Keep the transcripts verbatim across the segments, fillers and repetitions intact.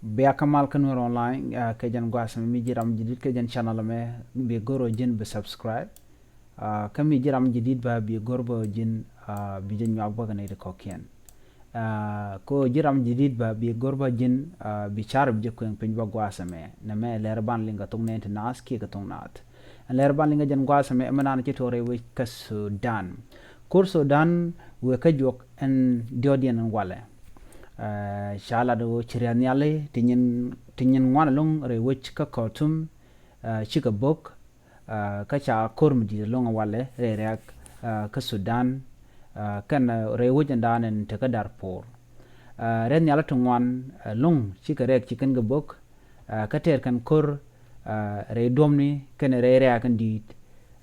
Bia kä mal kä Nuer Online, ah, kɛ jɛn gua̱a̱th ɛmɛ, mi ji̱ ram jadid kä jɛn channel ɛmɛ, bi go̱r ɔ ji̱n bi subscribe. Ah, kä mi ji̱ ram jadid bä, bi go̱r bä ɔ ji̱n, ah, bi jɛ nyuak bä kɛ nɛy ti kɔ̱kiɛn. Ah, kɛ ɣöö ji̱ ram jadid bä, bi go̱r bä ji̱n, ah, bi car bi jɛ kuëŋ piny bä gua̱a̱th ɛmɛ. Nɛmɛ lɛr ban liŋ kɛ thok nɛɛni ti naath kiɛ kɛ thok naath. Ɛn lɛr ban liŋ kɛ jɛn gua̱a̱th ɛmɛ, ɛmɛ naan ci tuɔɔk rɛy wec kä Sudan. Ko̱r Sudan wëë kä juɔk ɛn diɔ̱ɔ̱kdiɛn ɛn walɛ. Ah, ca lat ɣöö ci ria̱th nhiali ti nyin, ti nyin ŋuan ɛlɔ̱ŋ rɛy wec kä Khartoum, ah, cikɛ bo̱k, ah, kä ca ko̱r mi di̱i̱t ɛlɔ̱ŋ ɛ walɛ rɛy rɛ̈ɛ̈k, ah, kä Sudan, ah, kɛnɛ, ah, rɛy wec ɛn da̱a̱n ɛn te kä Darpur. Ah, ria̱th nhiali ti ŋuan, ah, ɛlɔ̱ŋ cikɛ rɛ̈ɛ̈k ci kɛn kɛ bo̱k, ah, kä tɛɛr kɛn ko̱r, ah, rɛy duɔ̱mni kɛnɛ rɛy rɛ̈ɛ̈k in di̱i̱t,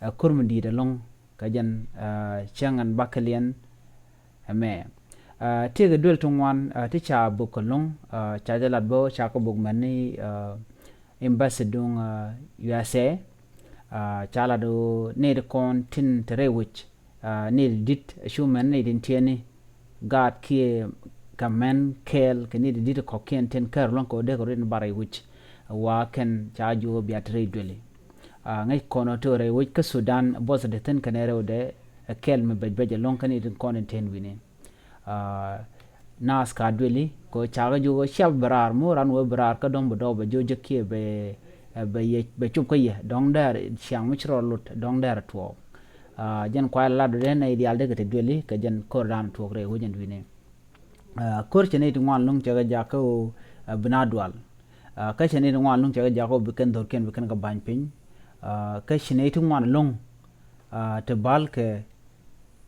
ah, ko̱r mi di̱i̱t ɛlɔ̱ŋ. Kä jɛn, ah, cäŋ ɛn bäkɛliɛn ɛmɛ. Ah, tëëkɛ duel ti ŋuan, ah, ti ca bo̱k ɛlɔ̱ŋ, ah, ca jɛ lat bä ca kɛ bo̱k mɛni, ah, embassy duŋ, ah, U S A. Ah, ca lat ɣöö nɛy ti kɔn tin te rɛy wec, ah, nɛy ti di̱t, cu mɛn nɛy tin tiɛni gaat kiɛ kɛ mɛn kɛɛl kɛ nɛy ti di̱t kɔ̱kiɛn tin kär luäŋ kɛ ɣöö dee kɛ rɔ in bar rɛy wec. Wa kɛn ca jiök bia te rɛy dueli. Ah, ŋäc kɔn ɔ ti rɛy wec kä Sudan buɔth ti thi̱n kɛnɛ rɛwdɛ, ɛ kɛl mi bɛc bɛc ɛlɔ̱ŋ kɛn itin kɔn in ten wi̱ni. Ah, naath ka dueli kɛ ɣöö cakɛ jiök ɣöö cia bi raar, mi ran wee bi raar kä dɔ̱ŋ bi dɔɔk bɛ jiök jek kiɛ bɛ, eh, bɛ yɛ, bɛ cop kä yɛ dɔ̱ŋ dɛɛr ciaŋ mi ci rɔ lot dɔ̱ŋ dɛɛr tuɔɔk. Ah, jɛn kuay la lat dee nɛy diaal dee kɛ te dueli kɛ jɛn ko̱r dan tuɔɔk rɛy wec ɛn wi̱ni. Ah, ko̱r cɛ nɛy ti ŋuan ɛlɔ̱ŋ cɛ kɛ jak kä ɣöö, ah, bi na dual. Ah, kä cɛ nɛy ti ŋuan ɛlɔ̱ŋ cɛ kɛ jak ɣöö bi kɛn dho̱rkiɛn bi kɛn kɛ ba̱ny piny. Ah, kä cɛ nɛy ti ŋuan ɛlɔ̱ŋ, ah, ti bal kɛ,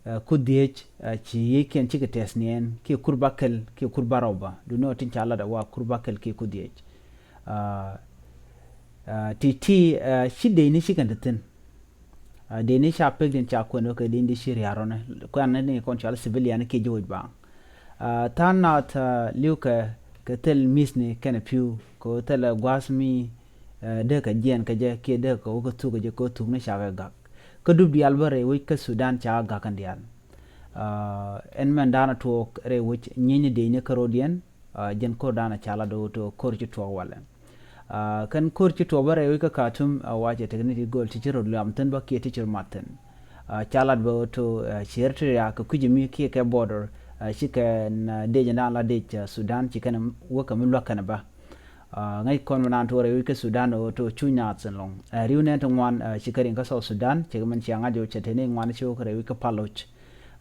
ah, kur dhieec, ah, ci yiëëckiɛn cikɛ tɛth niɛn kiɛ kur bäkɛl kiɛ kur bärɔw bä. Duundɛ ɣöö tin ca lat ɛ wa kur bäkɛl kiɛ kur dhieec. Ah, ah, ti ti, ah, ci dee ni ci kɛn ti thi̱n. Ah, dee ni ca pek din ca kuɛn wä kɛ din di ci ria̱r rɔnɛ. Kuɛn ni kɔn cɔal civilian kiɛ ji̱ wec baŋ. Ah, tha̱a̱ŋ nath, ah, li̱w kɛ, kɛ thil mi̱thni kɛnɛ pi̱w, kɛ ɣöö thilɛ gua̱a̱th mi, ah, dee kɛ jiɛɛn kɛ jɛ, kiɛ dee kɛ wä kɛ thuk kɛ jɛ, kɛ ɣöö thukni ca kɛ gak. Kä dup diaal bä rɛy wec kä Sudan ca kɛ gak kɛn diaal. Ah, ɛn mɛn da̱a̱n a tuɔɔk rɛy wec nyieny ni dee ni kä ro̱diɛn, ah, jɛn ko̱r da̱a̱n a ca la do̱ to ko̱r ci tuɔɔk walɛ. Ah, kɛn ko̱r ci tuɔɔk bä rɛy wec kä Khartoum, ah, wa cɛ tekni ti gööl ti ci rɔ liam thi̱n bä kiɛ ti ci rɔ mat thi̱n. Ah, ca lat bä to, ah, ci Eritrea kɛ kui̱c mi kiɛ kɛ border, ah, ci kɛn, ah, dec ɛn da̱a̱n la dec, ah, Sudan ci kɛn wä kɛ mi luäk kɛn bä. Ah, ŋäc kɔn mi naan tuɔɔk rɛy wec kä Sudan ɣöö to cu nyath thi̱n lɔ̱ŋ. Ah, ri̱w nɛn ti ŋuan, ah, ci kɛ riŋ kä South Sudan, ci kɛ min cia ŋa̱c ɣöö cɛ te ni ŋuan ci wä kɛ rɛy wec kä Paloc.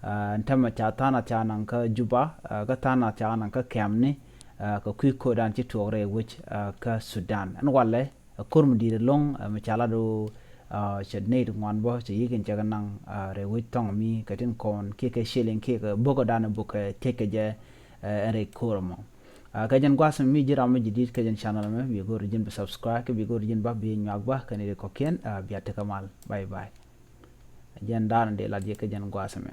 Ah, ɛn tämɛ ca tha̱a̱ŋ nath ca naŋ kä Juba, ah, kä tha̱a̱ŋ nath ca naŋ kä kɛmni, ah, kɛ kui̱ ko̱dan ci tuɔɔk rɛy wec, ah, kä Sudan. Ɛn walɛ, ah, ko̱r mi di̱i̱t ɛlɔ̱ŋ, ah, mi ca lat ɣöö, ah, cɛ nɛy ti ŋuan bä, cɛ yiëëc in cɛ kɛ naŋ, ah, rɛy wec thɔŋ mi kɛ tin kɔn, kiɛ kɛ ciɛliŋ, kiɛ kɛ bo̱k ɔ dan bo̱k kɛ thiec kɛ jɛ, eh, ɛn rɛy ko̱r ɛmɔ. Ah, kɛ jɛn gua̱a̱th mi ji̱ ram mi ji̱ di̱t kɛ jɛn channel ɛmɛ, bi go̱r ji̱n bi subscribe, kɛ bi go̱r ji̱n bä bi nyuak bä, kɛ nɛy ti kɔ̱kiɛn, ah, bia tekɛ mal. Bye bye. Jɛn da̱a̱n dee lat yɛ kɛ jɛn gua̱a̱th ɛmɛ.